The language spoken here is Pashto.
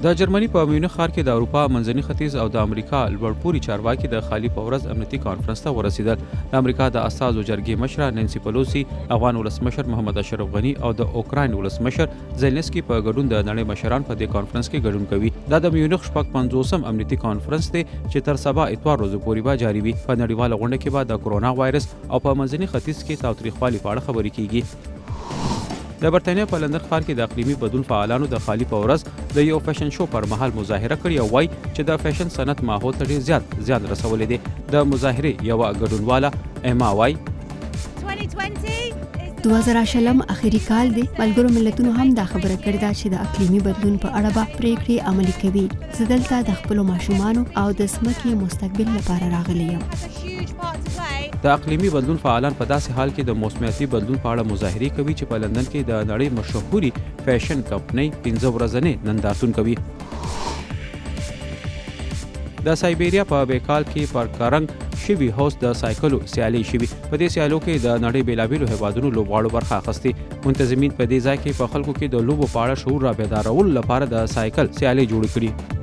د جرمني په میونخ ښار کې د اروپا، منځني ختیځ او د امریکا لوړپوړي چارواکي د خالي په ورځ امنیتي کانفرنس ته ورسېدل. د امریکا د استازو جرګې مشره نانسي پلوسي، افغان ولسمشر محمد اشرف غني او د اوکراین ولسمشر زیلنسکي په ګډون د نړۍ مشران په دې کانفرنس کې ګډون کوي. دا د میونخ 56 امنیتي کانفرنس دی چې تر سبا اتوار ورځې پورې به جاري وي. په نړیواله غونډه کې به د کرونا وایرس او په منځني ختیځ کې تاوتریخوالي په اړه خبرې کیږي. د برتانیا په لندن ښار کې د اقلیمي بدلون فعالانو د خالي په ورځ د یو فیشن شو پر مهال مظاهره کړې او وایي چې د فیشن صنعت ماحول ته ډېر زیات زیان رسولی دی. د مظاهرې یوه ګډونواله اما وایي: 2020 اخري کال دی. ملګرو ملتونو هم دا خبره کړې ده چې د اقلیمي بدلون په اړه به پرېکړې عملي کوي. زه دلته د خپلو ماشومانو او د ځمکې مستقبل لپاره راغلی یم. د اقلیمي بدلون فعالان په داسې حال کې د موسمیاتي بدلون په اړه مظاهرې کوي چې په لندن کې د نړۍ مشهوري فیشن کمپنۍ 5 ورځنی نندارتون کوي. د سایبیریا په بیکال کې پر کرنګ شوي حوض د سایکلو سیالۍ شوي. په دې سیالو کې د نړۍ بېلابېلو هیوادونو لوبغاړو برخه اخیستې. منتظمین په دې ځای کې په خلکو کې د لوبو په اړه شعور را بیدارولو لپاره د سایکل سیالۍ جوړې کړي.